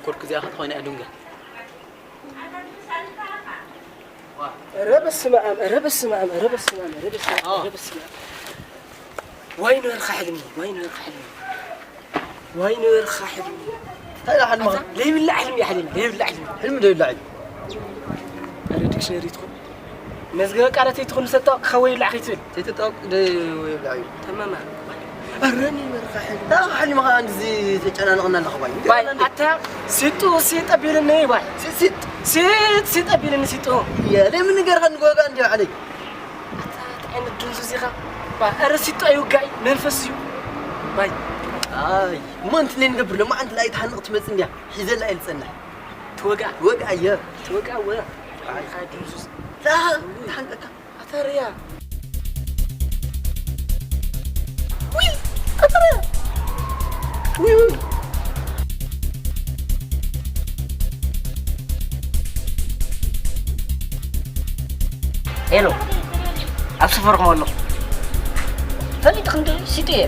ኮርክ እዚኣ ኸት ኮይና እያ ድንጋ። ኧረ በስመ ኣብ፣ ኧረ በስመ ኣብ፣ ኧረ በስመ ኣብ፣ ኧረ በስመ ኣብ፣ ኧረ በስመ ኣብ፣ ኧረ በስመ ኣብ። ዋይ ነበርካ ሕልሚ፣ ዋይ ነበርካ ሕልሚ፣ ዋይ ነበርካ ሕልሚ። እንታይ ኢኻ ሕልምኻ? ለይብላዕ ሕልሚ እያ ሕልሚ፣ ለይብላዕ ሕልሚ። ሕልሚ ዶ ይብላዕ እዩ? ኧረ ዲክሽነሪ ትኹን፣ መዝገበ ቃላት ይትኹን፣ ሰጣቕ ክኸወ ይብላዕ ከይትብል። ተይተጣቕ ዶ ይብላዕ እዩ? ተማማ። ኧረ ነበርካ ሕልሚ። እንታይ ኢኻ ሕልምኻ እንደዚ ተጨናንቕና ኣለኻ ባይ? ባይ፣ ኣታ ሲጡ ሲጥ ኣቢልኒ ባይ። ሲጥ፣ ሲጥ። ሲጥ፣ ሲጥ ኣቢልኒ ሲጡ። የለ ምን ነገር ኸን ጎጋ እንዲያ ዓለይ። ኣታ እንታይ ዓይነት ድንዙዝ ኢኻ? ባይ፣ ኧረ ሲጡ ኣይውጋይ መንፈስ እዩ። ባይ። ኣይ፣ እሞ እንትለይ ንገብር፣ ሎማዓንቲ ላይ ትሃንቕ ትመጽእ እንዲያ። ሒዘላ እየ ዝጸንሕ። ትወግኣ። ትወግኣ እየ። ትወግኣ ወ-፣ ኣይ፣ ድንዙዝ። ታ-፣ ትሓንቀካ። ኣታ ርያ። ውይ፣ ኣታ ርያ። ውይ፣ ውይ። ሄሎ፣ ኣብ ሰፈርኩም ኣለኹ። ፈሊጥክ እንዲ ሲጡ እየ።